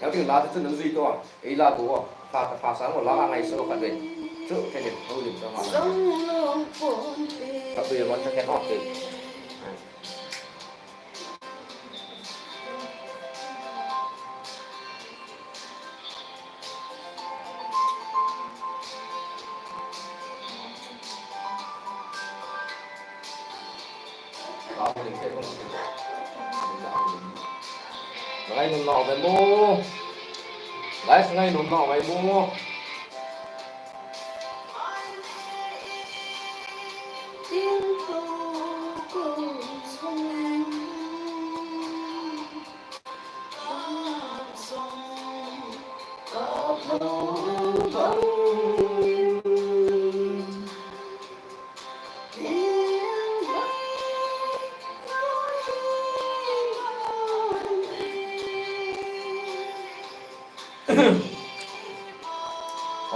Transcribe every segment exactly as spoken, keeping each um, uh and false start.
Heuting la te chu nang jui to. Ei la to. Pha, pha sang la ngai so khat ve. Chu, ke ni, ho lim to ma. Khat ve, one second, okay. Ngai nun nau ve mo. Guys, ngai nun nau ve mo.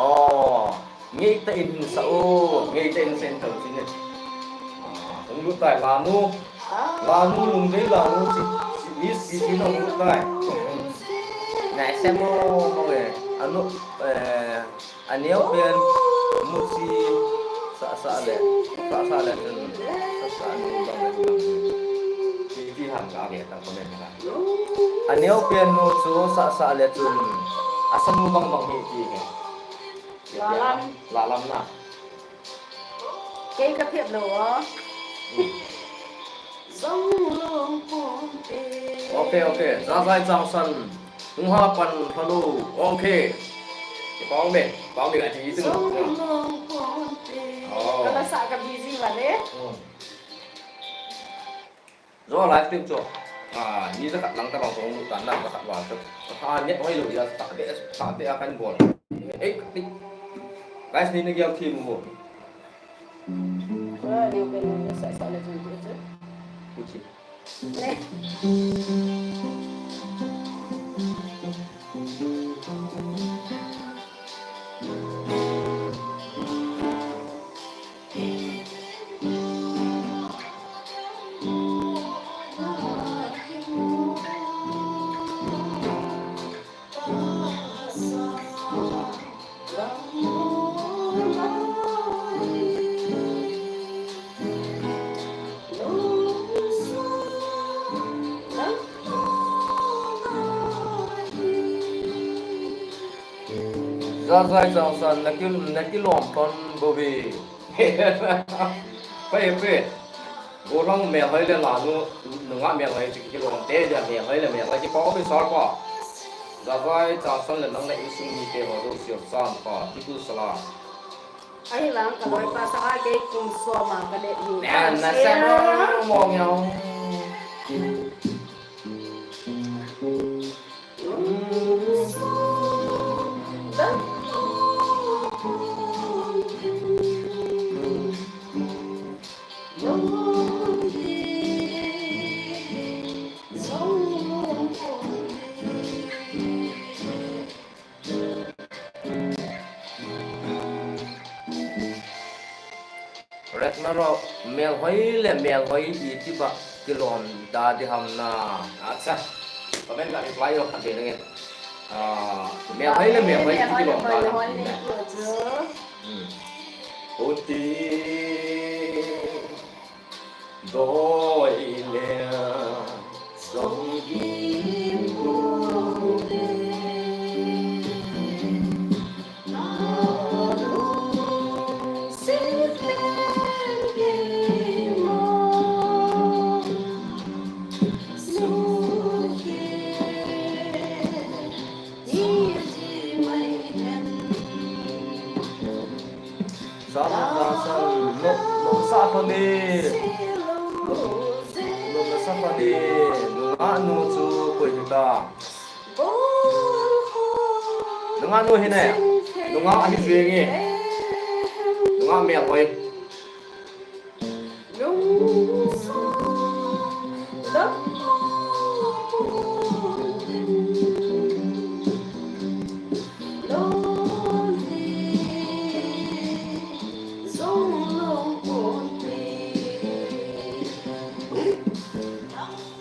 Oh, ngei ta in hin sa o, ngei ta in sen thau chin e. Ah, hung lut tai lanu. Lanu lungdei lanu chi, chi, Miss P P na hung lut tai. Ngai se mo, mo e. Anu, eh, aneo pen, mu chi, sa, sa le, sa, sa le, sa, sa le, bang le, bang le. Chi, chi ham ka ge ta ko ne ka. Aneo pen nu chu sah sah le chun, asanu bang bang hi ti hi. Lalam. Lalam na. Kei ka thep lou a. Hmm. Okay, okay. Zazai Changsan. Hung ha pan phalou. Okay. Pao me, pao me ka ti tu. Oh. Ka la sa ka busy va le. Hmm. Zo live stream chu. Ah, ni jakhat lang tabang song lut tan na jakhat val chu. Ha, net hoi lou ya ta de, ta de a kan bol. Ei, ti. Guys, ni na gel team mo. Ah, ni kan sa sa le chu chu. Kuchi. Ne. Zazai Changsan, na ki, na kilom pan bobi. Pe, pe. Golang melhoi le lanu, nunga melhoi chu kilom te dia melhoi le melhoi ki pa officer pa. Zazai Changsan le nang na insung mite ho jouse san pa. Kiku sala. Ahi lang ka loipa sanga kei kum som a ka let hi. Na, na sa mo, mo ngiau. Ragnarok, melhoi le melhoi iti ba kilom da di ham na. Acha. Comment ka reply ho khat de nge. Ah, melhoi le melhoi iti kilom da di ham na. Hmm. Oti. Doi le song hi mu le. Na lu se pen ke mo. Su ke. Sa, sa, sa, no, no, sa pa ni. No, no, sa pa ni. Nunga nu chu koi hita. Nunga nu hi ne. Nunga ahi jeng e. Nunga melhoi.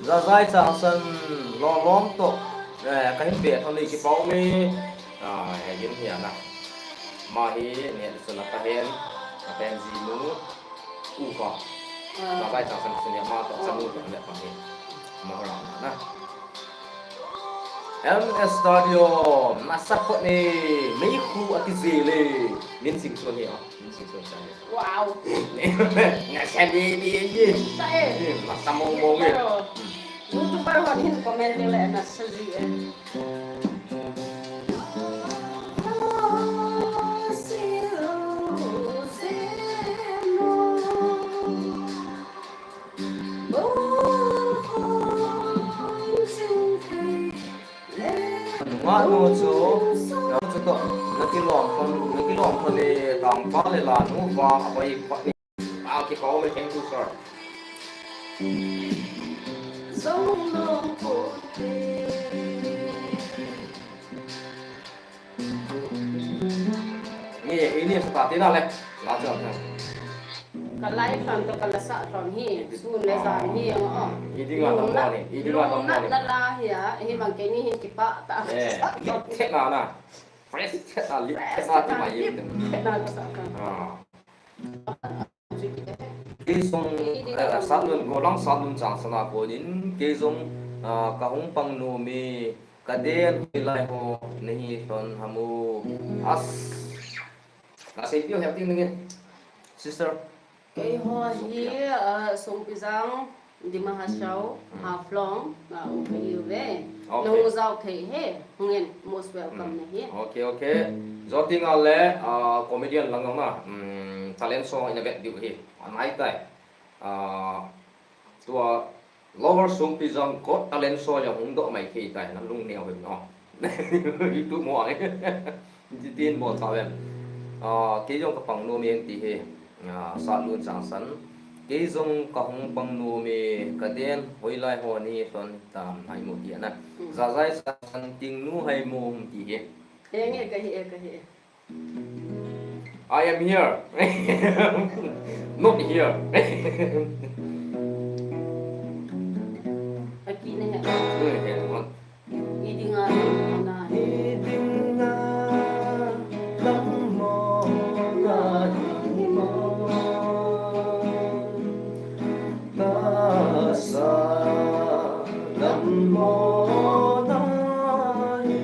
Zazai Changsan lolom to. Eh, kahin pe thon ni kipau me. Ah, he gin hi ana. Ama hi ne suna kahen. Kahen jinu. U ko. Ah. Ama bai chang san suni ama to chanu to le pa ni. Ama ho na. M S Studio, masapot ni, meikhu akijele, min sing sun hi, oh, min sing sun sa ni. Wow. Nasa ni, ni, ni. Sa e. Ni, nasa mong mong ni. Pero, YouTuber hon hin comment le nasa ji e. Nungah nu chu, nu chu toh, nakilom thon, nakilom thon le, tangpa le la nu va, abai pa ni. Ah, kipau me, thank you, sir. Ni, ini sa ti na le, la chu. Ka live fan to ka la sa ton hi, sun le jan hi ang o. Idinga dam mo ni, idinga dam mo ni. Na la hi a, hi mang ke ni hin kipa ta. Eh, sa ton. Thek na na. Fresh thek na, li thek na ti mai ye. Thek na ka sa ton. Ah. Kei jong, eh, Satlun, Golang Satlun Changsan a konin, kei jong, ah, ka hung pang nom e, ka den hoilai ho nahi lhon ham u. As. Ka sei piu hel ting nge. Sister. Keiho hi, ah, Songpijang, Dima Hasao, Haflong, ah, u ka hi uve. Okay. Nahung jao thei e, hung in, most welcome nahi. Okay, okay. Joti nga le, ah, comedian lang na, mm, talent show ina vet diu hi. Anai tai. Ah, tua Lower Songpijang Got Talent Show jong hung doh mai thei tai, na lung neo hin o. YouTube mo ang. Tin bol tau em. Ah, kei jong ka pang nom e ti hi. Ah, Satlun Changsan. Kei jong ka hung pang nom e, ka den hoilai ho nahi lhon tam hai mo ti ana. Hmm. Jajai Changsan, Tingnu hai mo hung ti hi. E nge ka hi e, ka hi e. I am here. Not here. Aki ne he. Hmm, he, what? Idinga na. Idinga lam mo na hi mo. Nasa lam mo na hi.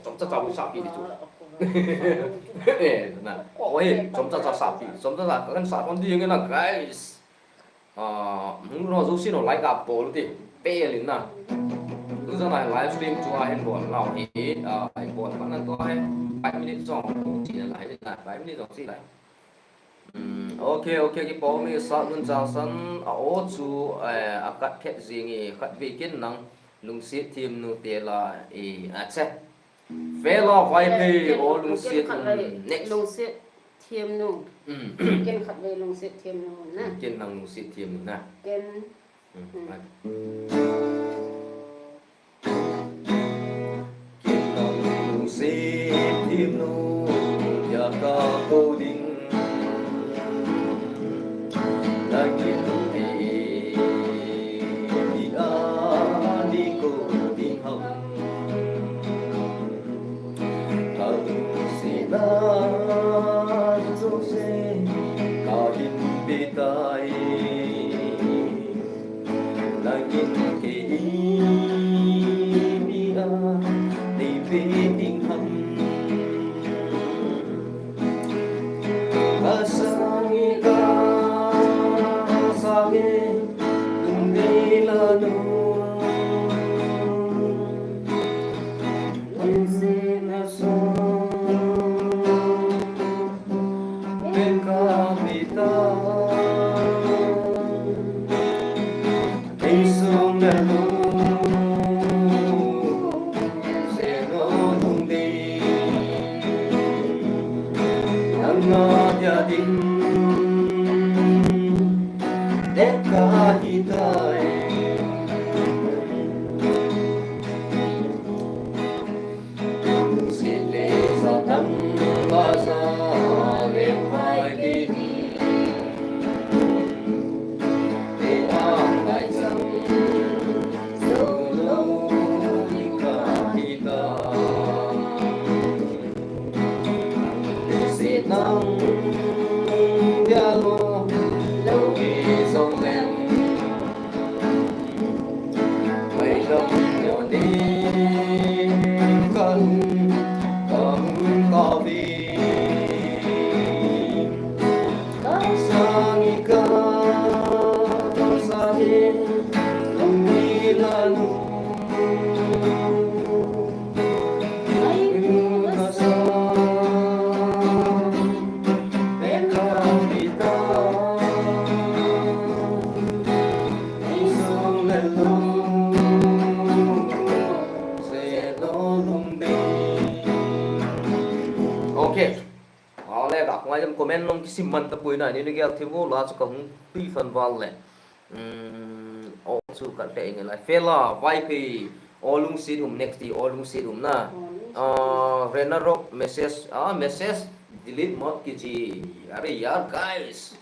Chomcha cha bu sa pi di chu. Eh, na. Oi, chomcha cha sa pi. Chomcha cha kan sa kon di nge na, guys. Ah, hung no jouse no like a bol ti, bel in na. Tujan a live stream chu ahin bol nau hi, ah, ahin bol pa na to hi, five minutes jong, chi na lai na, five minutes jong chi lai. Hmm, okay, okay, kipah e Satlun Changsan, a aw chu, eh, akat phet jing e, khatvei ken nang lungset themnu te la, eh, acha. Vela Vaiphei, o lungset, um, next. Lungset themnu. Mm. Ken khatvei lungset themnu na. Ken nang lungset themnu na. Ken. Mm, mm. Right. Ken nang lungset themnu, ya ka ko ding. Nang kin lungset, ni a ni ko ding ham. Ka lungsetna jouse kahin pe tai. Nang in kei ipi a nei pe ding ham. Ka sang e, ka sang e, lungdei la nu. Lungsetna song pen ka pe ta. Kei sung na lung se no lungdei. Nang a dia ding. kahitai. Sile sa tam ba sa le pai ki. Te ang kai sang so lo ni kahitai. Okay. Aw le, ka ngai jam comment nong kisim man tapoi na, ni ni gel thimu la chu ka hung tui fan val le. Um, aw chu ka te nge lai. Fela, Vaiphei, aw lungset um next ti, aw lungset um na. Aw, lungset. Ah, Rena Rock message, ah, message delete mot kiji. Are yaar, guys.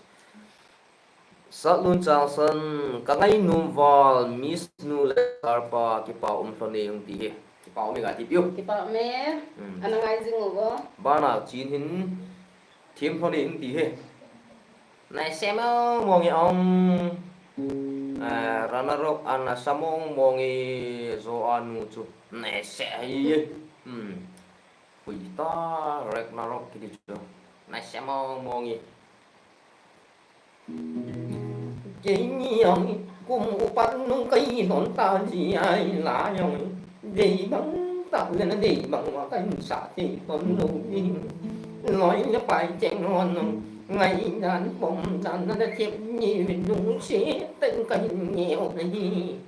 Satlun Changsan, ka ngainom val, Miss nu le Sarpa, kipa um lhon e hung ti hi. Kipa um e ga ti piu. Kipa um e. Hmm. Ana ngai jing u go. Bana chin hin thim lhon e hung ti hi. Nai se mong mong e ong. Eh, Rena Rock ana sa mong mong e, zo anu chu. Nai se hi. Hmm. Hui ta, Ragnarok kiti chu. Nai se mong mong e. Kei ni ang kum upat nung kai non ta ji ai la yong. Dei bang ta le na dei bang wa kai sa te ton lo ni. Loi le pai cheng non nong. Ngai dan pom dan na da chep ni nung se ten kai ni o na ni.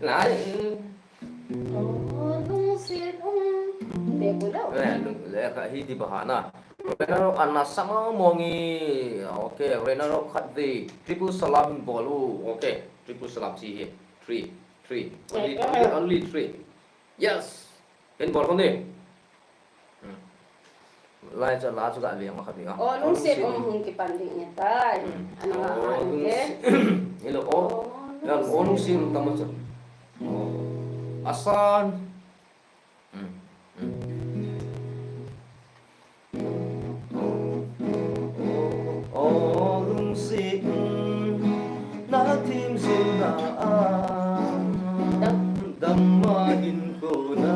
Lai. Oh, lungset um. Te ku lo. Eh, lung, le ka hi di bahana. Pero ana sama mongi. Okay, Rena Rock khat ve. Triple salam bol u. Okay, triple salam si hi. Three, three. Only, eh, only, eh, only three. Yes. Ken bol ko ni. Hmm. Lai cha la chu ga ve ma kha bi a. Oh, lungset um hung kipan ding ni tai. Hmm. Ana nga. Oh, a lungset. Hello, oh. Oh, ya, oh, lungset um tamo cha. Oh. Asan. Hmm. Hmm. Oh, lungset um na thim sin na a. Dam. Dam ma hin ko na.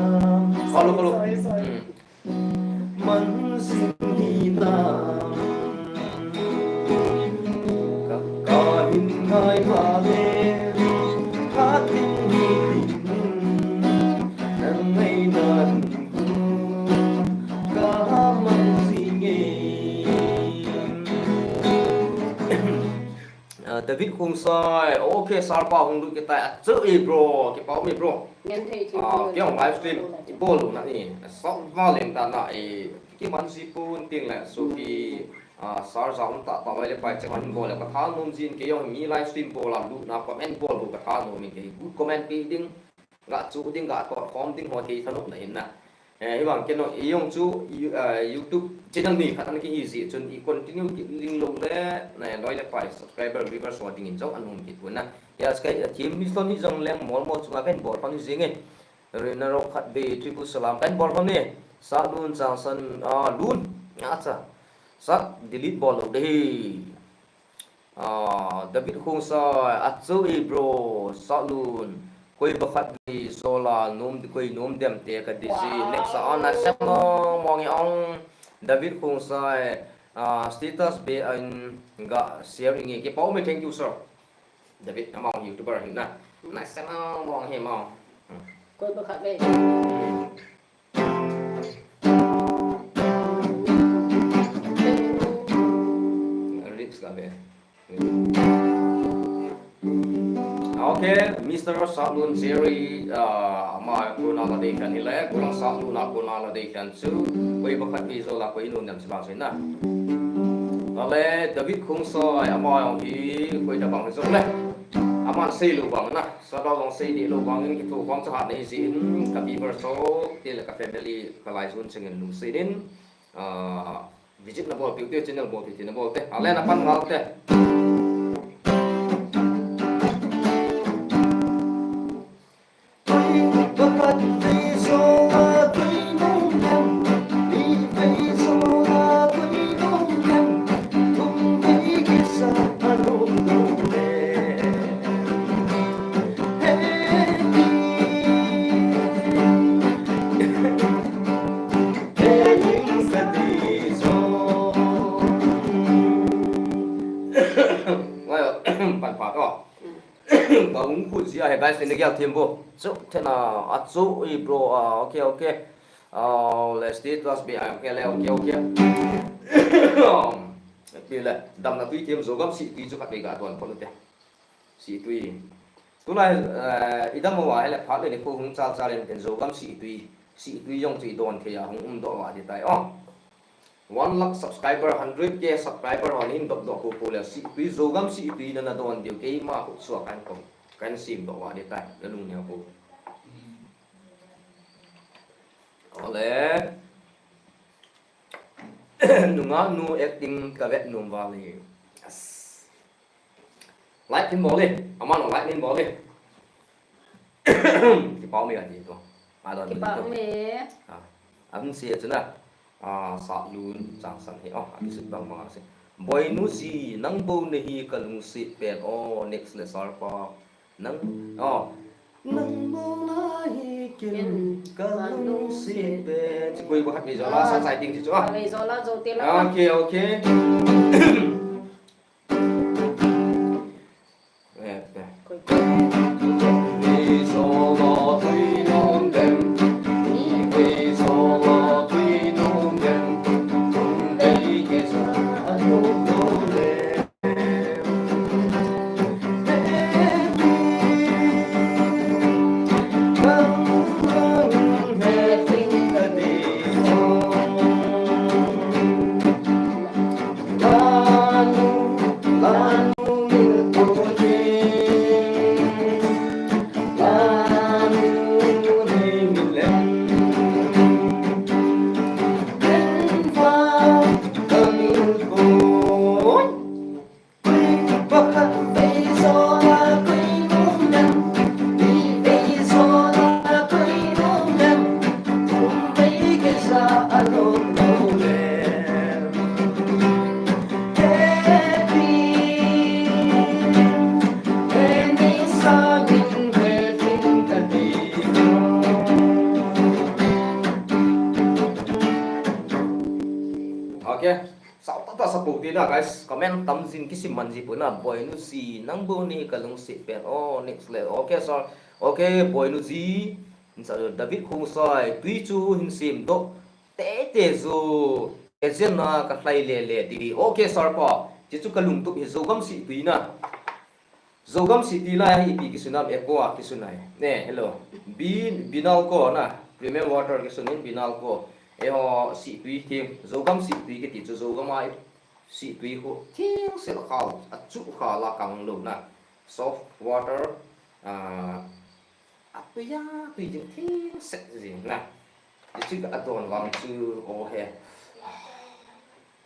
Hello, hello. Sorry, sorry. Hmm. Man sin hi na. Ka, ka hin ngai ma le. Ka tin hi tin. Nang ngai na hin ku. Ka man sin nge. Ah, David Khongsai, okay, Sarpa hung lut kitai, achu e bro, kipa um e bro. Ngen thei thei. Ah, bro, kei hung live stream, i bol u na ni. Sa va leng ta na e, ki man si pun ting le, so ki, ah, Sar za um ta ta le pai che man bol le, ka tha nom jin kei hung mi live stream bol a lut na comment bol u ka tha nom in kei good comment pe ding. Ga chu ding, ga tot khom ding ho thei thanop na hin na. Eh, hi vang kei no, i jong chu, you-, eh, YouTube channel ni khat ana kihi ji chun i continue kit ling lo le, na loi le pai subscriber viewers ho ding in jong ana um kit pon na. Ya, skai, eh, team ni son ni jong leng mol mol chunga kan bol pan jing e. Rena Rock khat ve, triple salam kan bol pan ni. Sa lun chang san, ah, lun. Acha. Sa delete bol lo de hi. Ah, David Khongsai, achu e bro, sa lun. Koi ba khat ve, zola, nom, koi nom dem te ka di ji. Wow. Next a, ana sem mong mong e ong. David Khongsai, ah, status be an ga share inge. Kipa um e, thank you, sir. David, among YouTuber hin na. Na sem mong mong e mong. Hmm. Koi ba khat ve. Hmm. Lyrics ka ve. Okay, Mister Satlun Jerry, ah, ama kona la dei khan hile, kona Satlun a kona la dei khan chu, koi ba khat ve zola koi nom dem si ba si na. Ale, David Khongsai, ama jong hi, koi tabang jong le. Aman sei lou bang na, sa dau jong sei deh lou bang in, kithokhom chahat nei jin, ka viewers ho, tile ka family, ka lai jun chengin lungset in, ah, visit na bol, piu piu channel bol, ti ti na bol te. Ale, na pan ngal te. Well, pan phat o. Ka hung khut jia he guys, ni gel thim bo. Chu, thena, a chu, i bro, ah, okay, okay. Ah, le status be, ah, okay, le, okay, okay. Pi le, damna tui thim Zogam Sihtui chu khat vei ga don pon te. Sihtui. Tulai, eh, i dam uva, hele phat le ni khu hung chal chal in ken Zogam Sihtui. Sihtui jong chu i don thei a hung um doh uva di tai. Oh. One lakh subscriber, hundred K subscriber ho hin dop doh khu khu le Sihtui, Zogam Sihtui na na don diu keima khu suak kan kom. Kan sim doh uva di tai. Na lung neo khu. Ole. Nungah nu acting ka vet nom val e. Yes. Like hin bol e. Aman like hin bol e. Kipah um e ati to. Adon Kipah um e. Ah, amin si chuna. Ah, sa lun chang san he. Oh, amin si bang bang si. Boinu ji, nang bou nahi ka lungset pen. Oh, next le sir pa. Nang, oh. Nang bou nahi ken ka lungset pen. Chi koi bou hat vei jola, sa sai ting chi chu. Vei jola jo te la. Okay, okay. Eh, eh. Koi. Vei jola tui nom dem. Vei jola tui nom dem. Vei ke sa a nom nom le. Okay. Sao tah tah sa pou te na, guys. Comment tam jin kisim man ji pou na. Boinu ji, nang bou nahi ka lungset pen. Oh, next le. Okay, sir. Okay, Boinu ji. Hin sa David Khongsai. Tui chu hin sem doh. Te te ju. Agent na ka lhai le le ti. Okay, sir pa. Chi chu ka lungtup hi Zogam Sihtui na. Zogam Sihtui lai a ipi kisun am, Aqua kisun ai. Ne, hello. Bi-, Binalco na, premium water kisun in Binalco. Eiho Sihtui thim, Zogam Sihtui kiti chu Zogam a Sihtui khu thim sel khal, a chu khal a kang lou na. Soft water, ah, a tui a, tui jing thim sel jing na. Hichu ka don vang chu, oh he.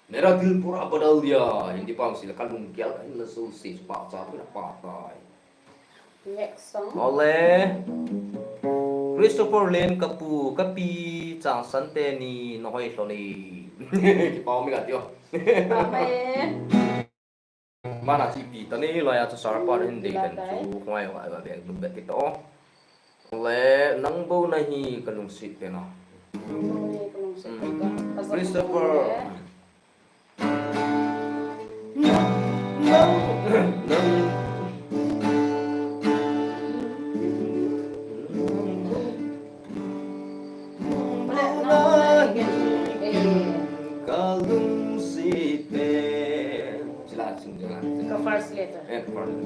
Mera dil pura badal diya. Hindi pa sila kalunggel kan na so si pa cha na pa tai. Next song. Ole. Christopher Len kapu, kapi, chang san te ni, na hoi lhon e. Kipa um e kati o. Amen. Mana chi pi ta ni la ya chu sar pa hin dei kan chu khwai wa wa bek dum bek kito. Le nang bou nahi ka lungset pen a. Christopher. Nang, nang. Ka lungset pen. Sila sing sila. Ka first letter. Eh, first.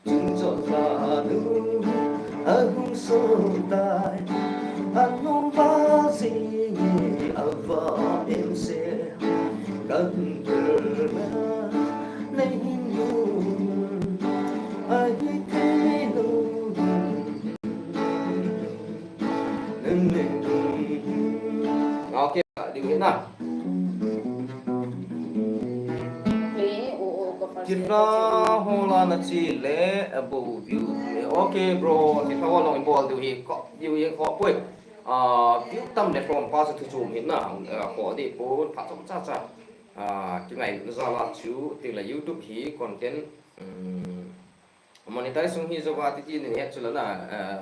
Chungchon lanu ahung sotai, anom pa jing e ava em se. Kan Diu hi na. Thilha ho la na che le, a bo view. Eh, okay, bro. Thilha ho long in bol diu hi. Ko, diu hi ko poi. Ah, view tam le from pa sa thu chom hi na. Ah, ko di pon pha chom cha cha. Ah, kingai na za la chu, tin la YouTube hi content, um, monetize sung hi zo va ti ti ni het chu la na, eh,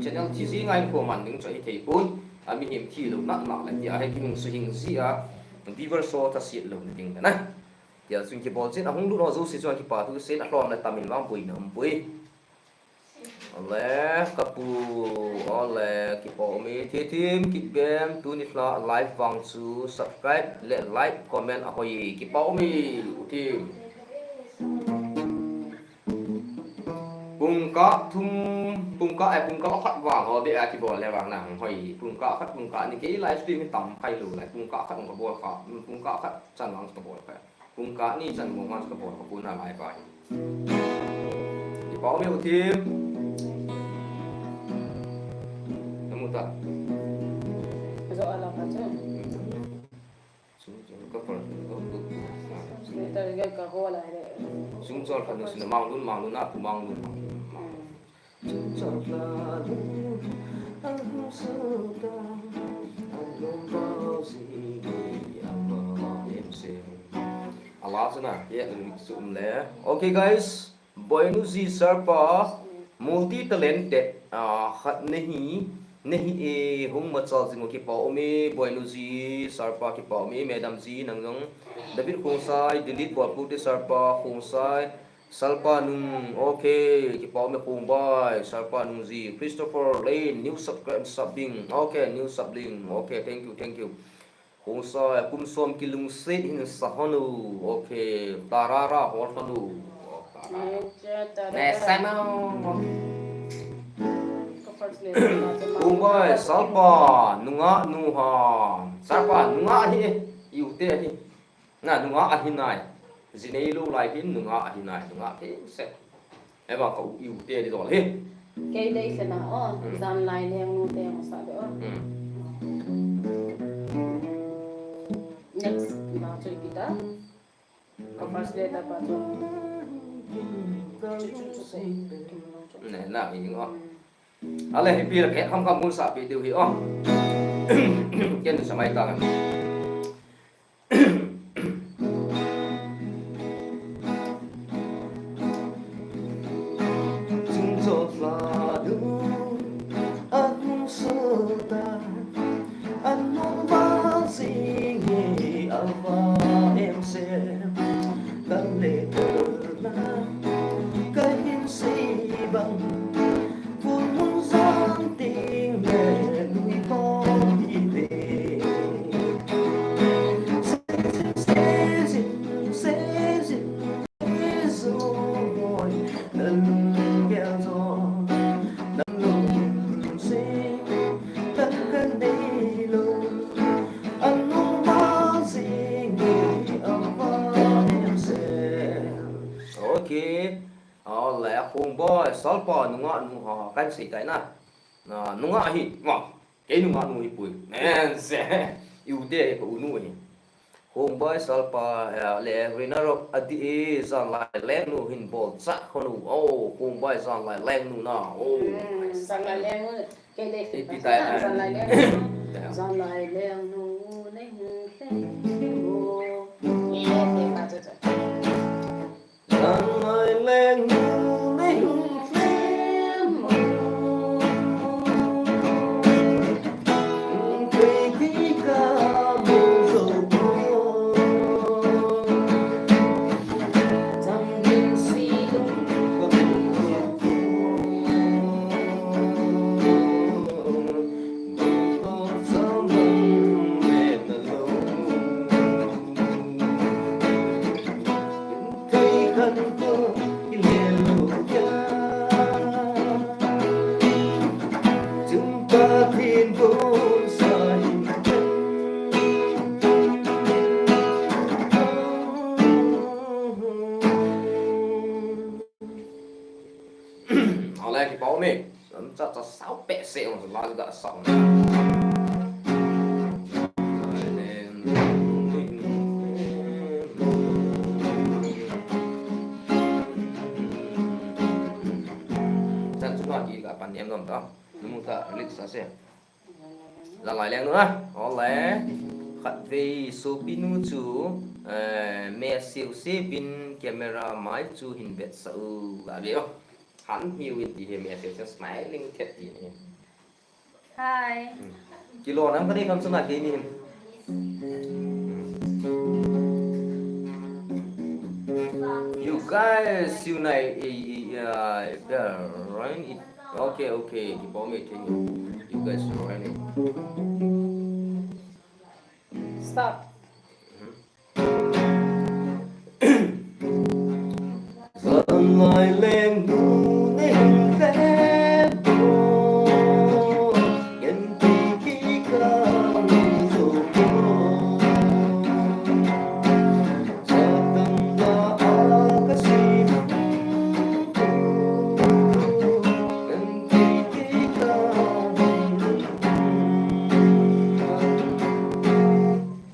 channel thi ji ngai ko man ding chu hi thei pon, a mihem thi lo na na la ti a he ki hung su hing ji a, viewer so ta si lo na ding na. Ti a chung ki bol chin a hung lut ho zo si chu a ki pa tu se a hlom la tam in vang pui na um pui. Ale, ka pu, ale, kipa um e, Thithim Kitbem, tuni hla live vang chu subscribe le like, comment a hoi, kipa um e, u Thim. Pungkah thum, pungkah, eh, pungkah khat vang ho be a kibol le vang na hoi, pungkah khat, pungkah ni kei live stream hi tam phai lo lai, pungkah khat ka bol kha, pungkah khat chan vang ka bol kha. Pungkah ni chan mo man ka bol ka puna lai pa hi. Kipa um e u Thim. Namu ta. Zo ala pa chu. Sung chol ka par. Sung tar ga ka ho lai le. Sung chol kha nu sina mang lun mang lun a pu mang lun mang lun. Hmm. Ala chuna, ye, sum le. Okay, guys, Boinu ji Sarpa, multi talented, ah, khat nahi, nahi e, hung machal jing u kipa um e, Boinu ji Sarpa kipa um e, Madam ji nang jong, David Khongsai, Dilip Bolpute Sarpa, Khongsai, Salpa Nung, okay, kipa um e Khongbai, Salpa Nung ji, Christopher Lane, new subscribe, sub ding, okay, new sub ding, okay, thank you, thank you. Khongsai, kum som kilungset hin sa hon u, okay, tarara hol hon u, oh, tarara. Ne sa na. Khongbai, Salpa, nungah nu ham, Salpa, nungah hi, i u te hi. Na, nungah ahi nai. Ji nei lou lai hin nungah ahi nai, nungah te se. Eva ka u, i u te di dol hi. Kei dei se na o, hmm, jan lai leng nu te mo sa be o. Hmm. Next, ba chu kita. Ka first letter pa chu. Chu, chu, chu, chu. Ne, na, i ngo. Hmm. Ale, hi pi la ke ham ka mun sa pi diu hi o. Ken sa mai ta. Chungchon lha nu ahung sota, anung vang jing e ava em sem, kan le tona, kahin sei bang, phun mun jang ting le lui bom hi te. Okay. Ale, Khongbai, Salpa, nungah nu ha, kan sei tai na. Na, nungah hi, ma. Kei nungah nu hi pui. Nen se. I u te hi ka u nu hi. Khongbai Salpa, eh, le winner of a di e, Janlai Leng nu hin bol cha khon u. Oh, Khongbai Janlai Leng nu na. Oh. Hmm, Janlai Leng nu. Kei le. Ipi tai, eh. Janlai Leng nu. Janlai Leng nu nei hin leng. Oh. Ye, te ka cha cha. Ale, kipa um e. An cha cha sao pe se ong la ga sao. ta. Namu ta, lyrics ase. Lalai leng nu na. Ole. Khatvei sopinu chu, eh, message se bin camera mai chu hin vetsah u. La ve o. Han hi win ti he message smiling thet ti ni. Hi. Kilo nam kani kam suna ke ni hin. You guys, you know, eh, eh, uh, the rain, it, okay, okay, keep on making it. You guys, rain it. Stop.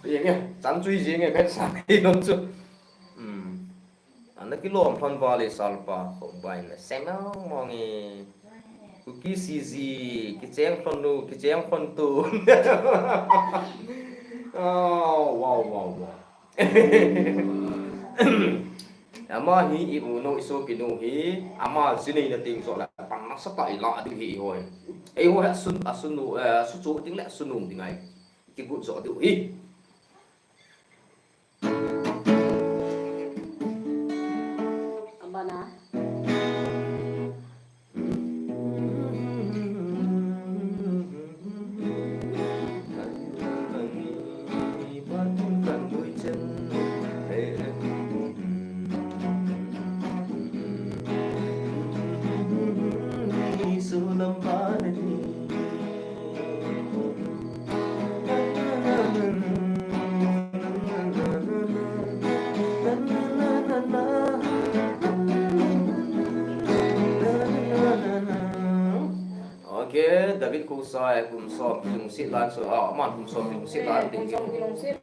Jing e, chan chui jing e, kan sa kai nom chu. Hmm. Ana kilom lhon vale Salpa, khop bai na semang mong e. Kuki C Z, kicheng lhon nu, kicheng lhon tu. Oh, wow, wow, wow. Ama hi i u nu, i sopi nu hi, ama jinei na ting jo la, pang na sa ta i la ding hi i hoi. Ei ho ha sun, a sun nu, eh, su chu ding le sun nu ding ai. Kigut jo diu hi. Abana. Ok, David Khongsai, kum som kilungset lan so, ah, aman kum som kilungset lan ding. Kum som kilungset.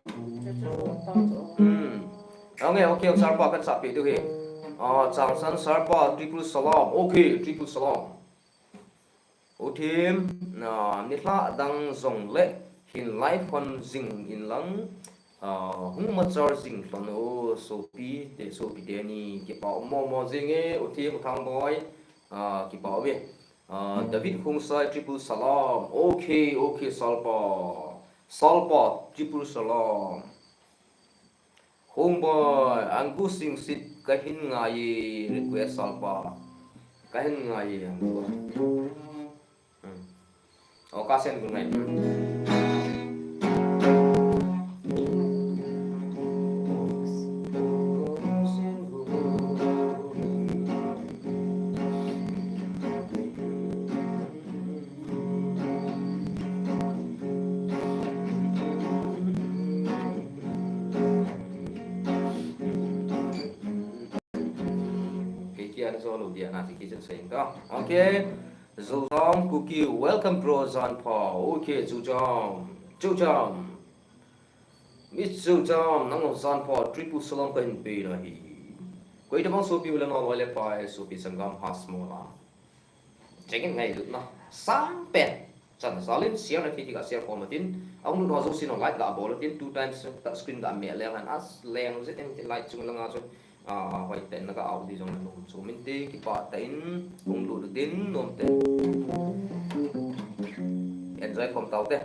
Hmm. Ok, ok, Sarpa kan sapi tu hi. Ah, Changsan Sarpa, triple salam. Ok, triple salam. U Thim, ah, nilhah dang jong le hin live hon jing in lang, ah, hung machal jing lhon o, sopi te, sopi teni, kipa um mo mo jing e, U Thim, U Thangboi, ah, kipa um e. Ah, David Khongsai, triple salam. Ok, ok, Salpa. Salpa, triple salam. Hung boy, Angu Singsit kahin ngai e, request Salpa. Kahin ngai e, Angu. Hmm. O, kasen gu ngai. Hmm. Kei kia na zo lo dia na si ki chen sei ka. Okay. Zojam Kuki, welcome bro, jan pha. Okay, Zojam. Zojam. Miss Zojam, nang jong jan pha, triple salam kahin pe nahi. Koi tabang sopi u le nao, loi le pai, sopi sanggam, hasmo la. Chengin ngailutna sang pen. Chan jalin share na kiti ka share khom tin. Ahung lut ho jousen like ga bol tin, two times touch screen ga meh leng han as leng jit in like chung langa chu. Ah, hoi ten na ga out di jong na nom chu min te kipa ta in hung lut din nom te. Enjoy khom tau te.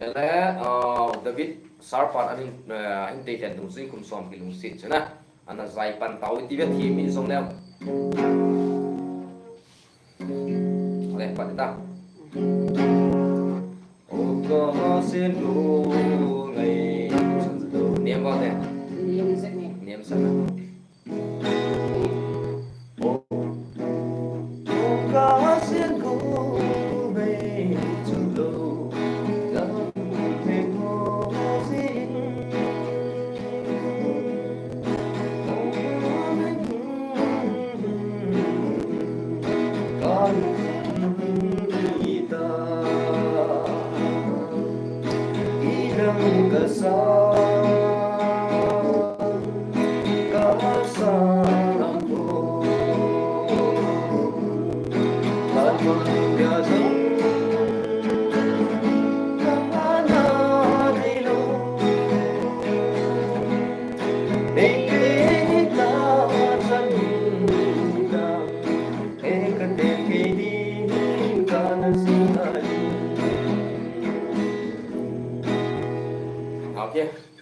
Ele, ah, David Sarpan ahin, eh, ahin tei ten tung sing kum som kilungset chena. Ana jai pan tau ti ve thi mi jong leo. Ale, pat ta. O ka sen lo ngai. Niam ba te. Niam sa na.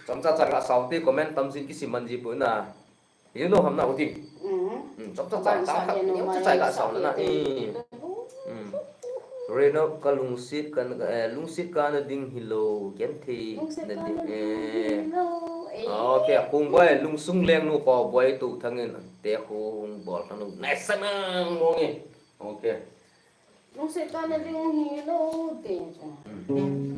Chomcha cha ga sao te comment tam jin kisim man ji poi na. You know ham na u ti. Mm. Mm, chomcha cha cha khat, chomcha cha ga sao na. Mm. Mm. Reno ka lungset ka, eh, lungset kana ding hilou, genthei na ding, eh. Okay, Khongboi, Lungsung Lengnu Paoboi Touthang in te khu bol thang nu. Nice na mong e. Okay. Lungset kana ding hilou te. Mm.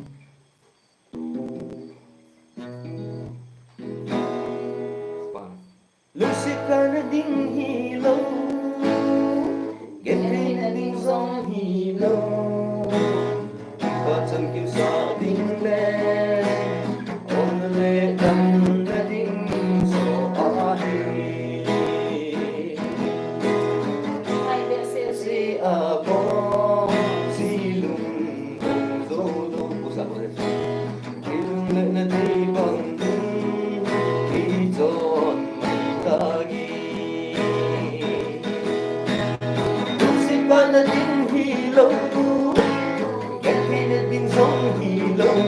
Lungset kana ding hilou, genthei na ding jong hilou, pachan kimsah ding le, ol le dam na ding jo ahi. Hai behseh se a bom, ji lung do do do, pusa pusa. Kilungletna thei bang ding, kichon mai tagi. Lungset kana ding hilou, genthei na ding jong hilou,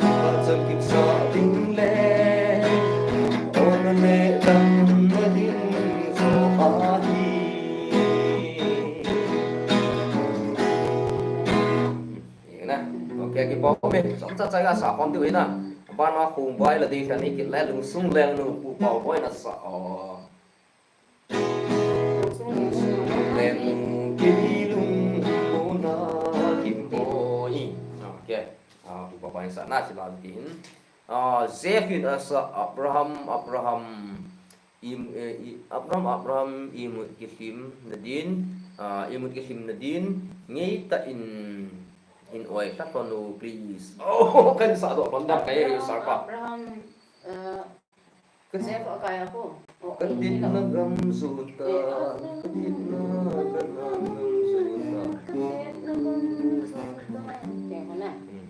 pachan kimsah ding le, ol le dam na ding jo ahi. Ina. Okay, kipah ume. Chomcha cha ga sa khom diu ina. Bana Khongboi la dei khan ikit le Lungsung Lengnu Pu Paoboi na sa o. Lengnu kei lungmonna kimboi. Okay. Ah, Pu Paoboi sa na si la tin. Ah, Jeff in a sa Abraham, Abraham. Im, eh, i, Abraham, Abraham, imut kilhim na din, ah, imut kilhim na din, ngeitah in, in oi, khat lhon u, please. Oh, kan sa doh lhon dam kai, eh, sir pa. Abraham, eh, Jeff a kai ako. Oh, ka ditna gam juta, ka ditna gam juta. Kei ko na. Hmm.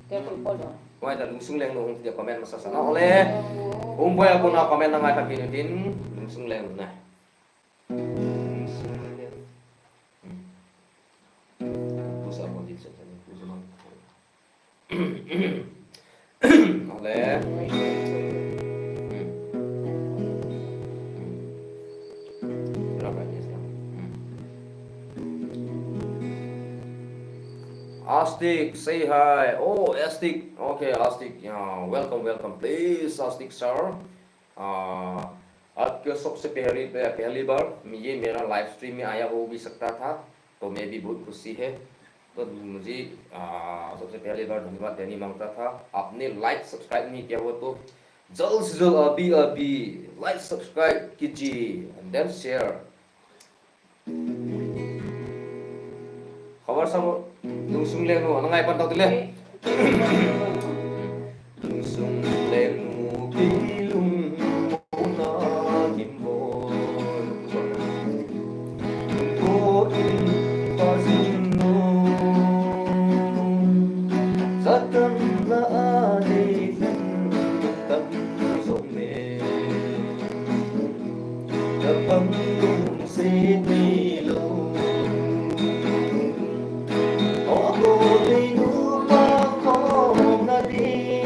Kei ko ko do. Ngai ta Lungsung Lengnu hung tia comment masa sa na ole. Khongboi a kona comment na ngai ta kinu tin Lungsung Lengnu na. Pusa mo din sa sa ni pusa mo. Ole. Astik, say hi. Oh, Astik. Okay, Astik. Yeah, welcome, welcome. Please, Astik sir. आ, आपके सबसे पहली, पहली बार ये मेरा live stream में आया हो भी सकता था, तो मैं भी बहुत खुशी है। तो मुझे, आ, सबसे पहली बार धन्यवाद देने मांगता था। आपने लाइक सब्सक्राइब नहीं किया हो तो जल्द से जल्द अभी, अभी लाइक सब्सक्राइब कीजिए and then share। Khabar sa mo, Lungsung Lengnu, ana ngai pan tau tile. Lungsung Lengnu kilungmonna kimboi. Ko in pa jing nu. Satan la a dei tam jong me. Kapang lungset neilou. O ko dei nupa khom na ding.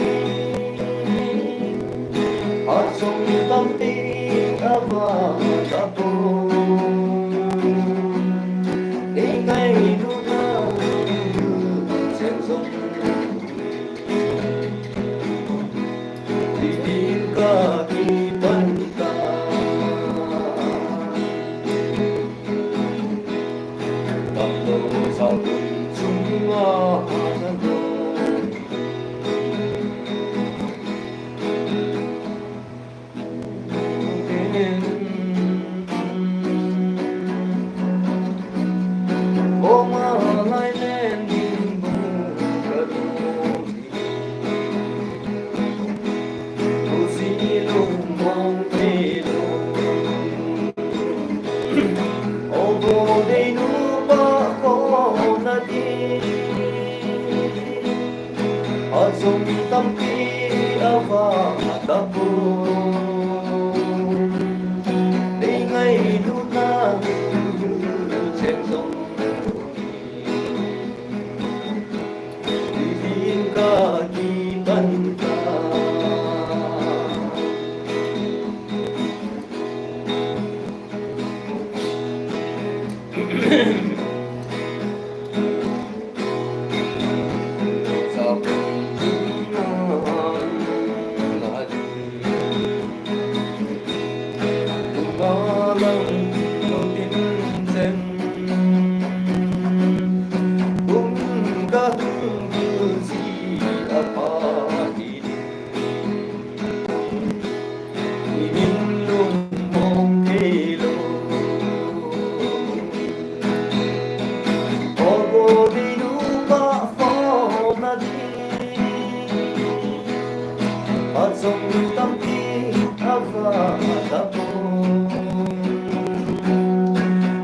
Jong tampi ava tapoi.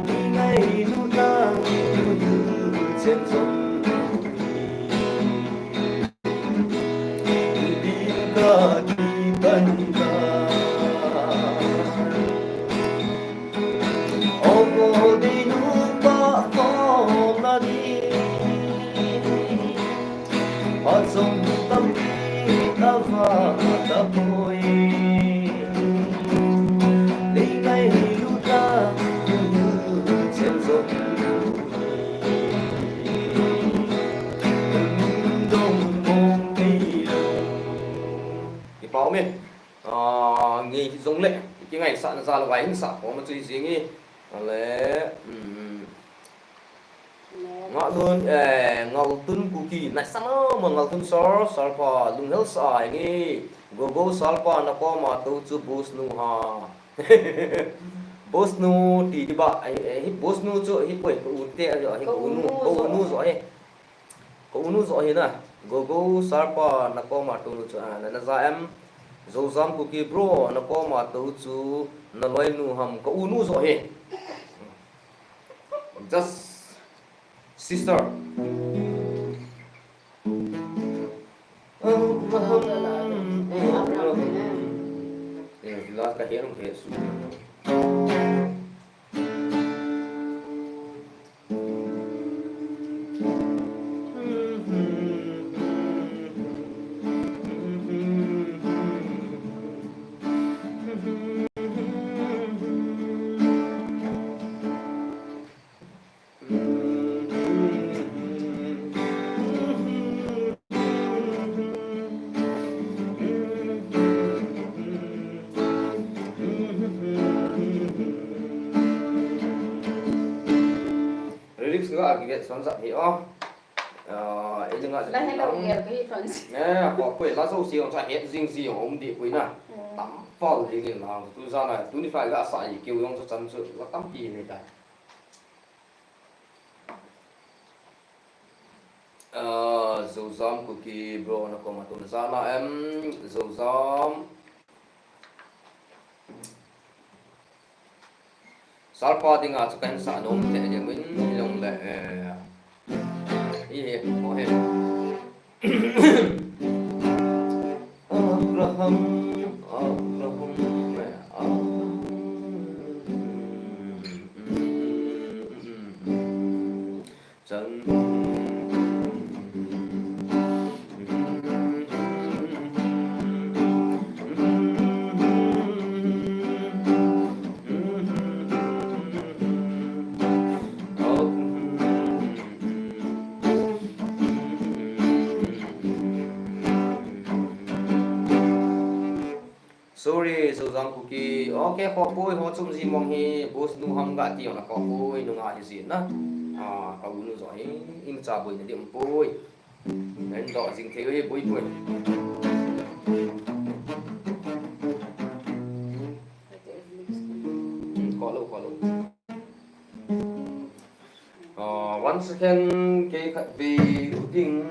Ni ngailut a, nu chen jong. Ding ka kipan ka. Ong o ding nu pa ko na di. Achom tampi ava tapoi. Ni ngailut a, nu chen jong. Dong mong tei lo. Kipa um e. Ah, ngei hijongle, kingaisahna jal uva hin sah khom a chu hijing e. Ale, um, Ngahlun, eh, Ngaltun Kuki, naisah mama Ngaltun sir, sir pa, lunghel sa a, nge, Gogo sir pa, na koma tou chu boss nu ha. Boss nu ti di ba, eh, eh, hi boss nu chu, hi poi, ka u te, hi ka u nu, ka u nu jo hi. Ka u nu jo hi na, Gogo sir pa, na koma tou nu chu, ah, na, na ja em, Zozam Kuki bro, na koma tou chu, na loi nu ham, ka u nu jo hi. Just sister. Abraham. Eh, la ka he rung he su. Lyrics nga a kivet son jat hi o. Ah, ei nga la hello gel ka hi ton si. Eh, ko ko la jo si ong cha het jing ji ong um di pui na. Hmm. Tam pal jing in la tu ja na, tuni fa ga sa i keu yong chu chan chu la tampi nei ta. Ah, Zozam Kuki bro na koma tou na ja na em, Zozam. Sir pa dinga chu kahin sah nom thei jeng in, hilou le, eh, i he, o he. Abraham, Abraham, eh, Abraham. Chan. Sorry, Zozam Kuki. Okay, kho poi, ho chum ji mong hi, boss nu ham ga ti na kho poi, nunga hi ji na. Ah, ka u nu jo hi, imacha boina di um poi. Nen do jing thei hi, poi poi. Hmm, kho lo, kho lo. Ah, one second, kei khat vei u ding.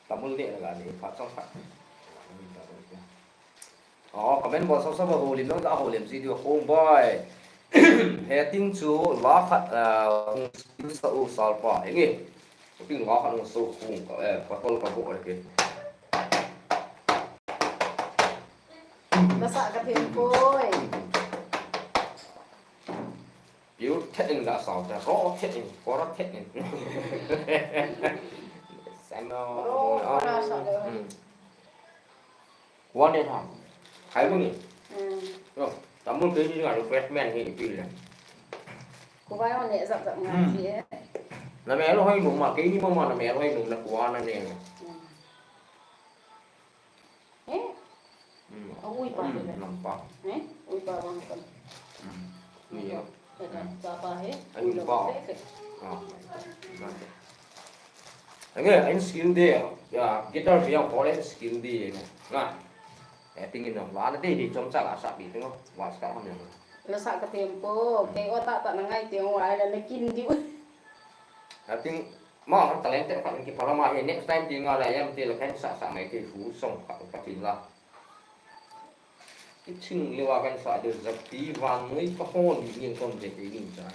Tamul ne na ga ne, phat chang phat. Oh, comment bol sap sap a holim nang da holim si diu khong bai. He ting chu la khat, ah, sa u sal pa. He nge. Ting la khat sa u khong ka, eh, ka tol ka bo ke. Ka sa ka thim poi. Pure thet in ga sao ta, raw thet in, kora thet in. Sano. Raw, kora sao le. Hmm. Kuan ne tha. Khai mo ni. Hmm. No, tamul ke ni ga refreshment hi pi le. Ku vai on ne zap zap nga ji e. Na me lo hoi mo ma, ke ni mo ma na me lo hoi mo na kuan na ne. Hmm. Eh? Hmm. A ui pa. Hmm, nampa. Eh? Ui pa bang kan. Hmm. Ni ya. Ka pa he. A ui pa. Ah. Ange, a in skill de. Ya, guitar bi yang ko le skill de. Na. Eh, tingin no. Wa na de de chom cha la sa bi no. Wa sa ham yang. Nasah ka tempo, kei o tah tah na ngai teng uva ahile na kin diu. Ating, ma, talent te khat kipa lama hi next time ti nga la yam ti la kan sa sa mai ti hu song khat ka ti la. Kiching le wa kan sa de zak ti van noi ka hon ni kon de te ni sa.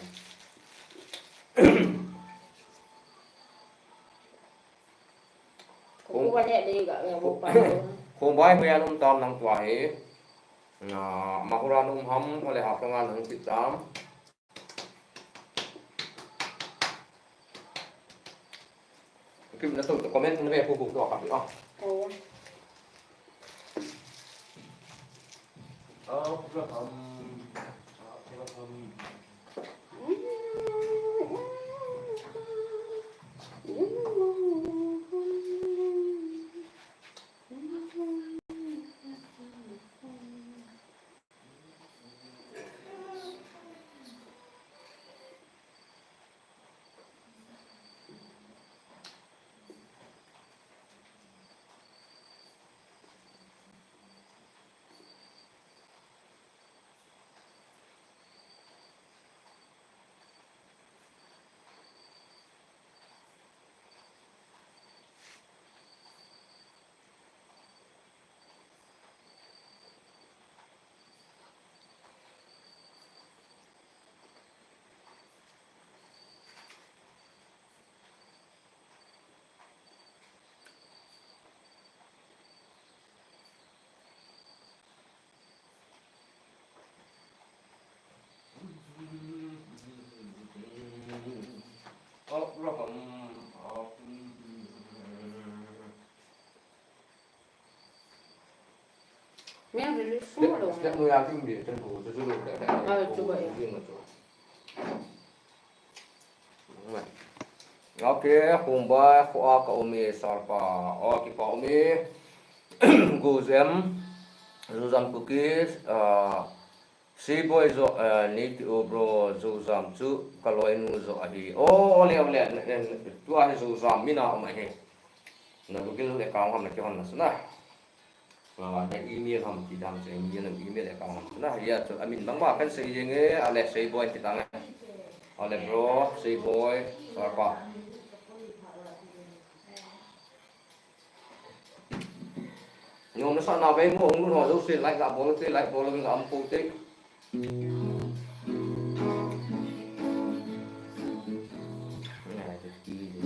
Khuba he dei ga, eh, Khubai hoiya na um tam nang tua hi. Na, Mahura na um ham, ole Haflong a na um ti tam. Kim na to comment na ve pu pu to ka pi a. Oh. Abraham, Abraham. Step, step nu ya ting bi, ten hu, tu tu lu, da, da, Ah, tu ba ya. Jing ma tu. Ok, Khubai, khu a ka um e, Sarpa. Ok, ka um e. Guzem, Zuzam Cookies, ah, Seiboi jo, eh, ni ti u bro, Zuzam chu ka loinu jo ahi. Oh, ole, ole, eh, tua hi Zuzam mina um ahi. Na Google account ham na kihon na suna. Ah, na email ham ti dam chu email, email account ham suna. Ya chu amin bang ma kan sei jeng e, ale Seiboi ti tang e. Ale bro, Seiboi, Sarpa. Nom na sa na ve mo, hung lut ho jouse like ga bol te, like bol ga um pou te.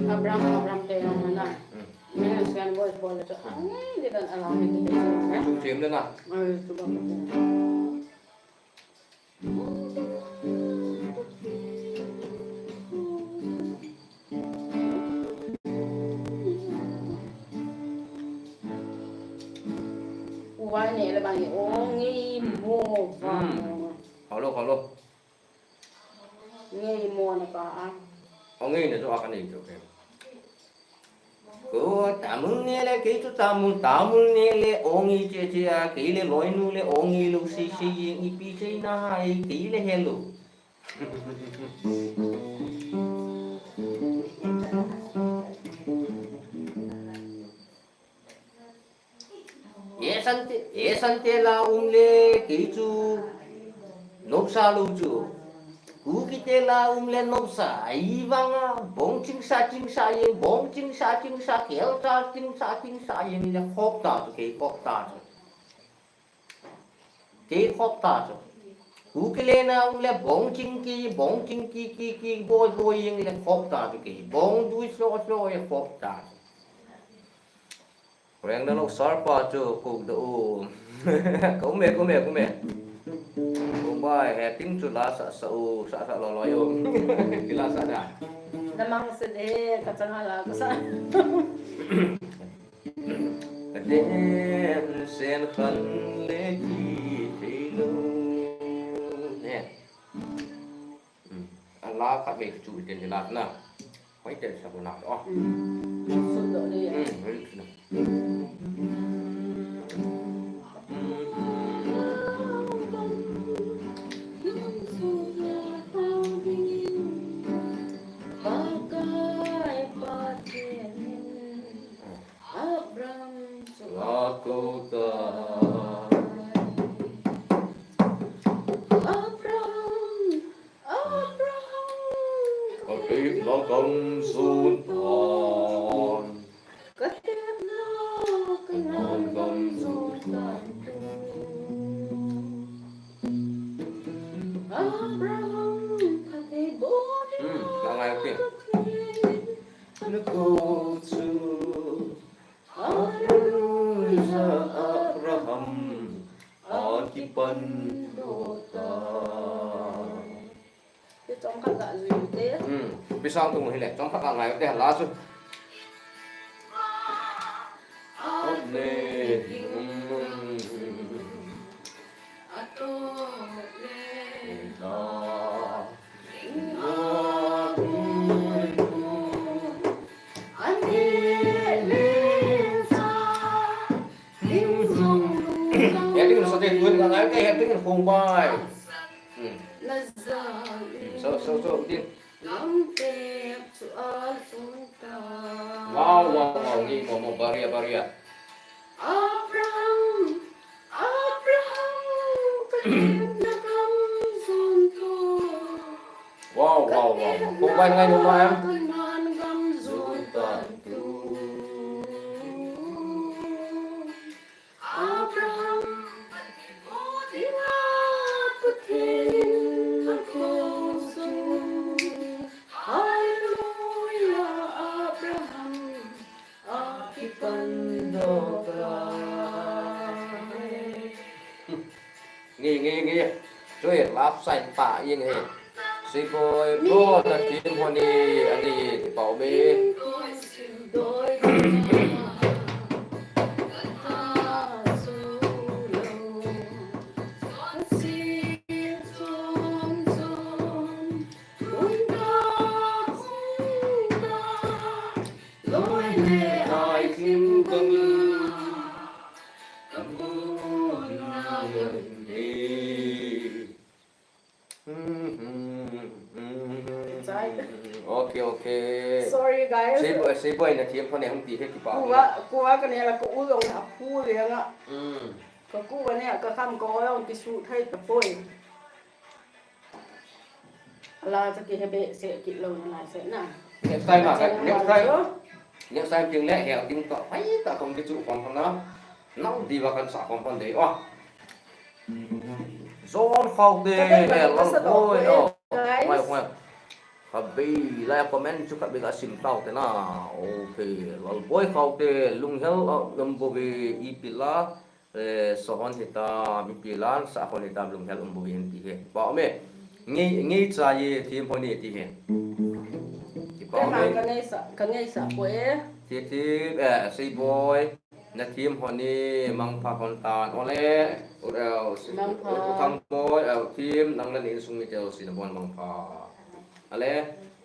Abraham, Abraham te na na. Hmm. Ni na sian bol bol to. Ai, di dan ala ni. Tum tim na. Ai, tu ba. Uwai ne le bang o ngei mo va mo. Hmm. Hello, hello. Ngei mo na ka a. O ngei ne jo a ka nei jo ke. Ko Tamul ne le, kei chu Tamul, Tamul ne le, o ngei che che a, kei le loinu le, o ngei lou sei sei jeng, ipi sei na hai, kei le helou. Esan te, esan te la um le, kei chu, nopsa lou chu. Kuki te la um le nopsa, ahivanga, bong chingsa chingsa jeng, bong chingsa chingsa, kelcha chingsa chingsa jeng le khop ta chu, kei khop ta chu. Kei khop ta chu. Kuki le na um le bong ching ki, bong ching ki, ki, ki, boi, boi jeng le khop ta chu kei. Bong dui so, so, e khop ta chu. Reng na lo Sarpa chu kuk da u. Kome, kome, kome. Kome, he ting chu la sa sa u, sa sa lo lo yo. Ki la sa da. Namang se de, ka chang la ka sa. Ka den sen khan le ki thei lo. Ne. Hmm. A la khat ve chu ten la na. Hoi ten sa ko na. Oh. Hmm. Sut lo le. Hmm, hoi sut lo. Abraham chu la ko ta. Abraham Kei la gamsun tan. Ka tepna ka ngan gamsun tan. Abraham ka thei bol. Hmm, la ngai, okay. Na ko chu. Hallelujah, Abraham, akipan dota. Te chomkhat ga jui te. Hmm, pisang tu hile, chomkhat ga ngai te la su. Amen. Hmm. Heading sa te tuan ka ngai te heading kong bai. Hmm. So, so, so, din. Wow, wow, wow, ni mo mo baria, baria. Abraham, Abraham, ka tepna gamsun tan. Wow, wow, wow. Kong bai ngai nu ma em. Ka ngan gamsun tan. Abraham, ina Pathen in akosun. Hallelujah, Abraham, akipan dota. Nge, nge, nge. Choi, love sign pa, yeng he. Siboi, bro, na team ho ni, ani, ti pau me. Chai. Okay, okay. Sorry, guys. Siboi, siboi na team ho ni hung ti he kipa. Kuva, kuva ka ne la ka u jong a phu le nga. Hmm. Ka kuva ne ka kham ka o jong kisu thei tapoi. Ala cha ki hebe se kit lou na lai se na. Next time, ah, next time. Next time ting le he ting to. Ai ta kong kichu kon kon na. Nau di va kan sa kon kon de. Oh. Zon Khaute, Lalboi, oh. Guys. Mai, mai. Khatvei, lai comment chu khatvei ka sim tau te na. Okay, Lalboi Khaute, lunghel, oh, number ve ipi la, eh, sohon hita, mipi lan, sahon hita, lunghel, um, bu hin ti he. Ba, ome. Ngi, ngi cha ye, team ho ni ti he. Kipa, ka ngai sa, ka ngai sa po e. Ti, ti, eh, Siboi. Na team ho ni mangpha kon tan. Ole, u, eh, u, Mangpha. U Thangboi, eh, team, nang le na insung mite jouse nabon mangpha. Ale,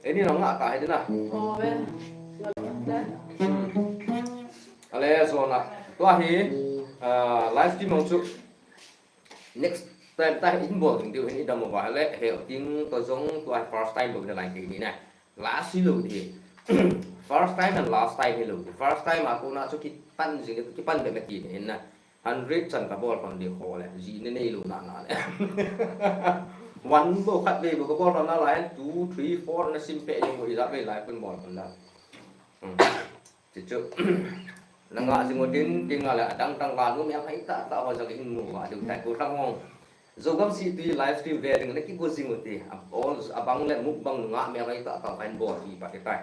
eh, ni nang nga ta he dina. Oh, ve. Hmm. Ale, zona. Tua hi, ah, live stream hong chu. Next time ta in bol ding diu hin i dam uva le, he ting to jong tua first time bol le line ke ni na. Last hi lou di. First time and last time hi lou di. First time a kona chu kipan jing, kipan be me ti ni na. Hundred chan ka bol hon di ho le. Ji ne nei lou na na le. One bo khat ve bo ka bol hon na lai, two, three, four na sim pe jing bo i ja ve lai kun bol hon na. Hmm. Chuchu. Na nga jing u tin, tin nga le adang dang la nu me hai ta ta ho jong in mu va diu tai ko tang hong. Zogam City live stream ve ding na kigo jing u te. A, all, abang le mukbang nu nga me hai ta ta kan bol hi pa te tai.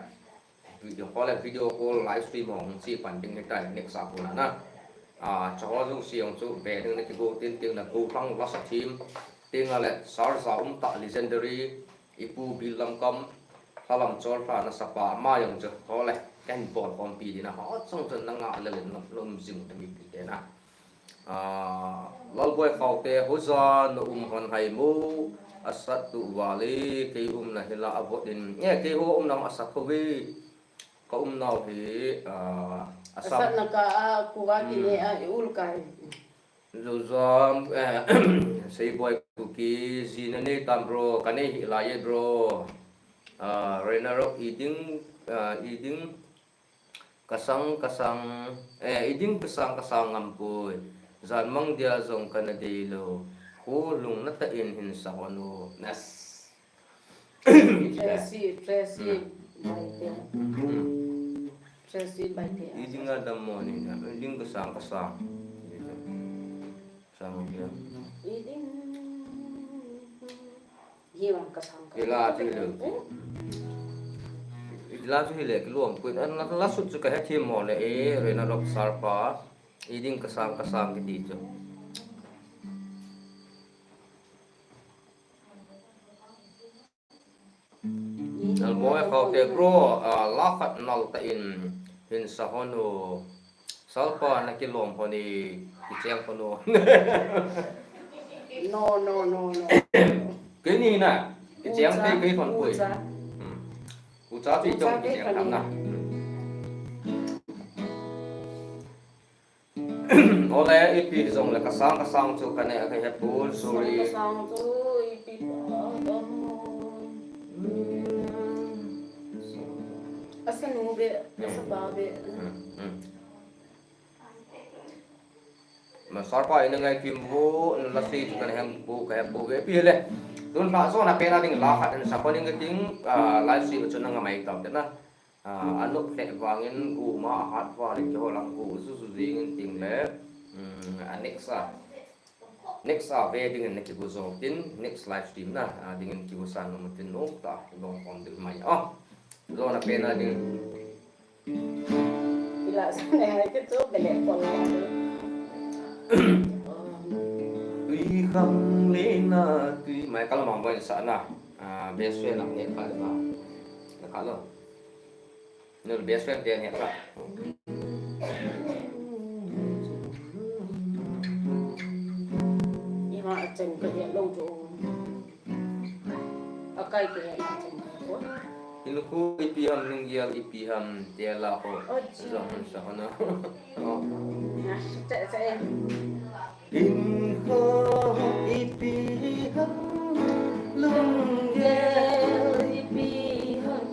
Video call le video call live stream hong chi pan ding he tai next a ko na na. A, cha ho jong si hong chu ve ding na kigo tin tin na ko tang la sa team. Tin nga le sar sa um ta legendary. Ipu Bil Lamkam, Thalam Chol Tha na sapa ma jong chu, ho le, kan bol khompi dina, ho chong chun na nga le le nom, nom jing ta mi pi te na. Ah, Lalboi Khaute, hoja na um hon hai mo, asat tu vale, kei um na hila a vot in, eh, kei ho um na asat kho ve, ka um nau hi, ah, Assam. Asat na ka, ah, kuva ki ne, ah, i ul kai. Zozam, eh, Seiboi Kuki, ji na nei tam bro, ka nei hi lai e bro. Ah, Renarok iding, ah, iding, kasang, kasang, eh, iding kasang, kasang ngam poi. Jan mang dia jong ka na dei lou. Khu lung na ta in hin sa hon u. Nas. Tracy, Tracy Baite. Tracy Baite. Iding a dam mo ni na. Iding kasang kasang. Sang dia. Iding. Hi wan kasang kasang. Ila chu le. Ila chu le kilom. Ku an la sut chu ka he thi mo le e re na lok sar pa. Iding kasang kasang kiti chu. Lalboi Khaute bro, ah, la khat nal ta in hin sa hon u. Salpa na kilom hon i, i cheng hon u. No, no, no, no. Kei ni na, i cheng kei kei hon pui. Ucha. Hmm. Ucha ti chong i cheng tam na. Ole, ipi jong le kasang, kasang chu kane a kahe pul, sorry. Kasang chu ipi pa, um, asa nu be, asa pa be. Hmm, hmm. Ma sar pa ina ngai kim bu, la si chu kane hem bu, kahe bu be, ipi le. Tun pa so na pe na ding la khat in sa ko ding ka ting, ah, live si chu na ngamai tam te na. Ah, anop lheh vangin guma ahat vangin keiho lang gu juju jingin ting le, um, a next a, next a ve dingin na kigu jo tin, next live stream na, ah, dingin kigu san nom tin nom ta, long form ding mai. Ah, jo na pe na ding. Ila sa ne hai ke chu bele ko la. Tui khang le na, tui mai kal mang boin sa na. Ah, best friend ang ne kal na. Na kal lo. Nul best friend te ne ka. Ima a cheng ka he lo chu. A kai ka he a cheng ka ko. Hinkho ipi ham, lunggel ipi ham, te la ho. Oh, chi. Jong sa ho na. Oh. Na, che, che. Hinkho ipi ham, lunggel ipi ham,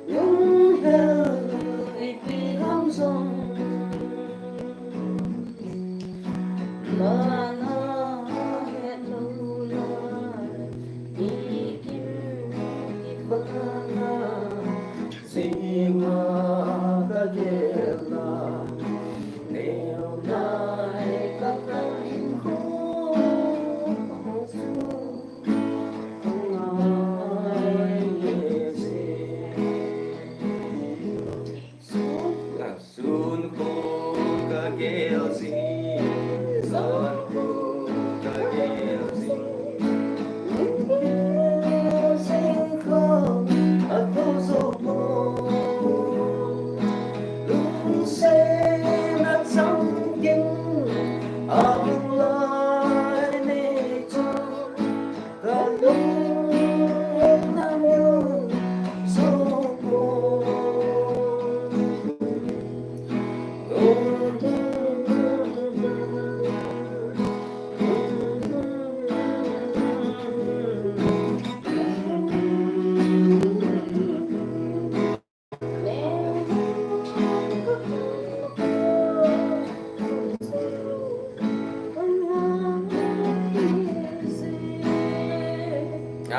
lunghel ipi ham jong. Mana het lou lai, ikim kibana. Sima ka gel na, neo nai ka ka hinkho chu, ngai ye se. Sun, sun ko ka gel si, sun ko ka gel si.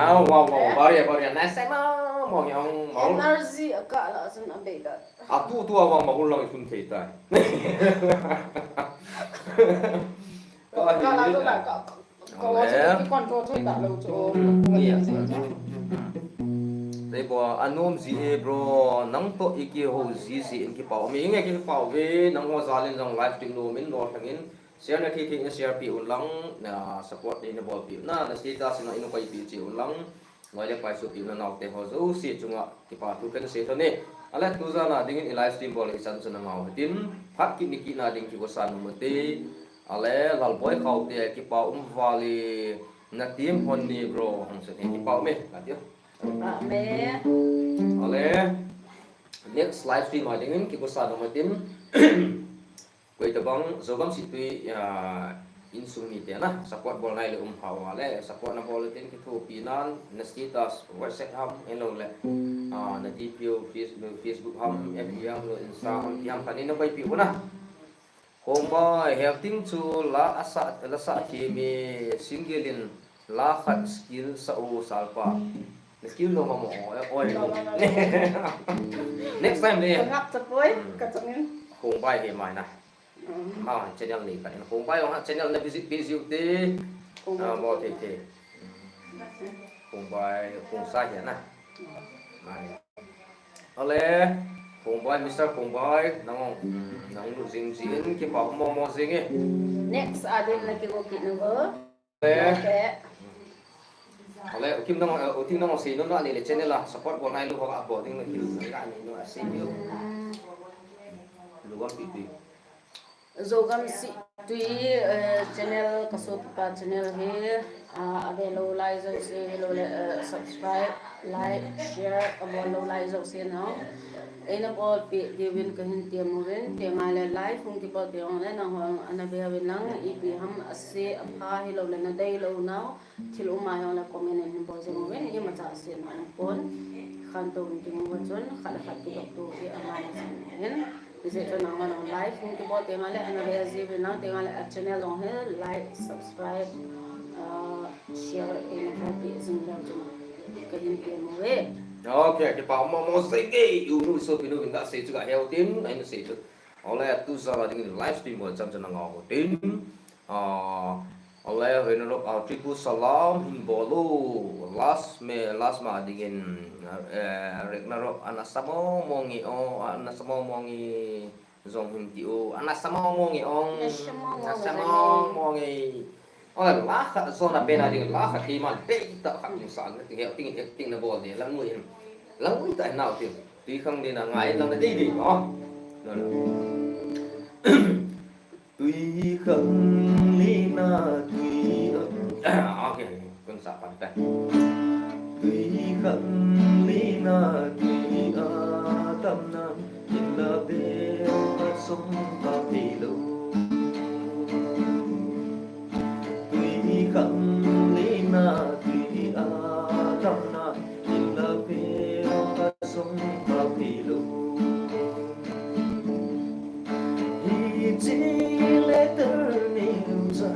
Wow, wow, wow. Baria, baria. Nice time, ah, mo yang, mo. Energy, aka la, sun, abega. Atu tu awang mahul lang isun thei tai. Ka la to la ka, ka, ka wa chu ki control thei ta lo chu. Ni ya. Tei bo anom ji e bro, nang to iki ho ji ji in kipau. Mi nge kipau ve, nang ho jalin jong live ting lo min lo thangin. Share na thei thei na share pi un lang, na support na bol pi na, na status na inu pai pi chi un lang. Ngoi le pai su pi na nau te ho jouse chunga kipa thu kan sei thon e. Ale tu jana dingin i live stream bol hi chan chun ngau hitin. Phat kit ni kit na ding kigo san mo te. Ale Lalboi Khaute kipa um vale na team hon ni bro hong sen kipa um e. Ka tiu. Amen. Ale next live stream a dingin kigo san mo tin. Koi tabang, Zogam Situi, ah, insung mite na, support bol nai le um hao le, support na bol le tin kithopi nan, na status, WhatsApp ham, elo le, ah, na D P o, Face-, Facebook ham, F B ham, lo Insta ham, ki ham khat ni na koi pi u na. Hom bai, hel ting chu la asa, la sa ki mi single in la khat skill sa u salpa. Skill lo mamo, oi, oi. Next time le. Ka ngap ta poi, hmm, ka changin. Hung bai he mai na. Hmm. Ma channel ni ka in. Hung bai ong channel na visit pe jiu te. Hung bai. Ah, mo te te. Hung bai, hung sa he na. Hmm. Mai. Ale, Hung bai, Mister Hung bai, nang ong, nang lu jing jing, kipa mo mo jing e. Next, adin na kigo kit na go. Ale. Okay. Ale, ukim nang, uh, uting nang sei no na ni le channel a support bol nai lu ho a bol ding na kilu na ni no a sei lu. Lu gam pi pi. Zogam Sihtui, eh, channel, ka sopipa channel hi, ah, ave lou lai jouse, hilou le, eh, subscribe, like, share, abol lou lai jouse nang. Eina bolpeh diuvin kahin tem uvin, tenga le live hung kibol teng le nangho ana ve uvin lang, ipi ham ase apha hilou le nadei lou nau. Thil um a jong le comment in hin bol jing uvin, imacha asetna um pon. Khantou ding uva chun, khat le khat kidoptou hi angai jing uvin. Hijeh chun nangma nang live hung kibol teng le, ana ve jiuvin lang teng le, a channel jong hi like, subscribe, ah, share, eina bolpeh jing leu chun kahin tem uve. Okay, kipa mo mo jing e, u nu sopi nu in kasei chu kahe u tin, eina sei chu. Ole, tu jal a ding live stream bol cham cham na ngau u tin. Ah, ale, hoina lop, ah, triple salam hin bol u. Last me, last ma dingin, eh, Ragnarok, ana sa mo mo nge o, ana sa mo mo nge jong hin ti u, ana sa mo mo nge ong, ana sa mo mo nge. Ana sa mo mo nge. Ale, la khat jong na pe na ding, la khat keima dei tah khat ning sa, na ting he, ting he, ting na bol de, lang ngui hin. Lang ngui tah nau ting. Tui khang de na ngai, lang na dei dei, no? No, no. Tui khang le na tui a. Ah, okay, kun sa pan ta. Tui khang le na tui a tam na, in la be a song ta pe lo. Tui khang le na tui a tam na, in la be a song ta pe lo. Hiche letter neo cha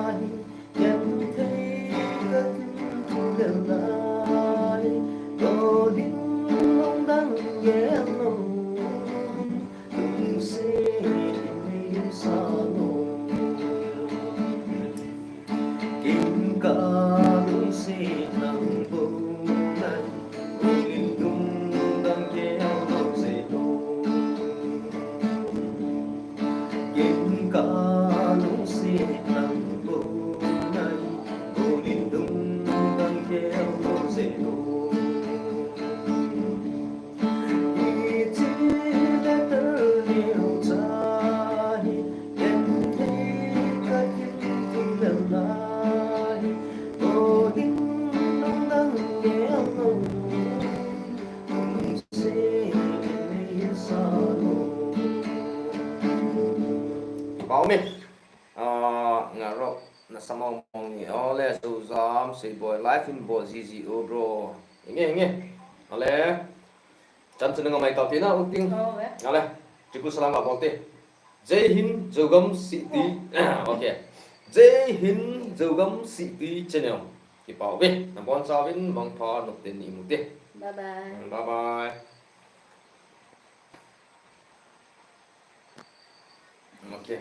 hi, ken thei katin thu lel lai, ko din long dang gel lo, lungset in nei sa lo. Ken ka lungset nang bou nai, golin lungdang keo lou jeh o. Ken ka lungset nang bou nai, golin lungdang keo lou jeh o. Pau me. Ah, Ragnarok, na sa mo mo nge o le, Zojam, Seiboi, live in bol jiji o, bro. Inge, inge. Ale. Chan chu na ngamai tau te na, u ting. Oh, eh. Ale. Triple salam ka bol te. Jai Hind, Zogam Sihtui. Okay. Jai Hind, Zogam Sihtui channel. Kipa uve. Na bon chauvin, mangpha, nop teni mu te. Bye bye. Bye bye. Okay.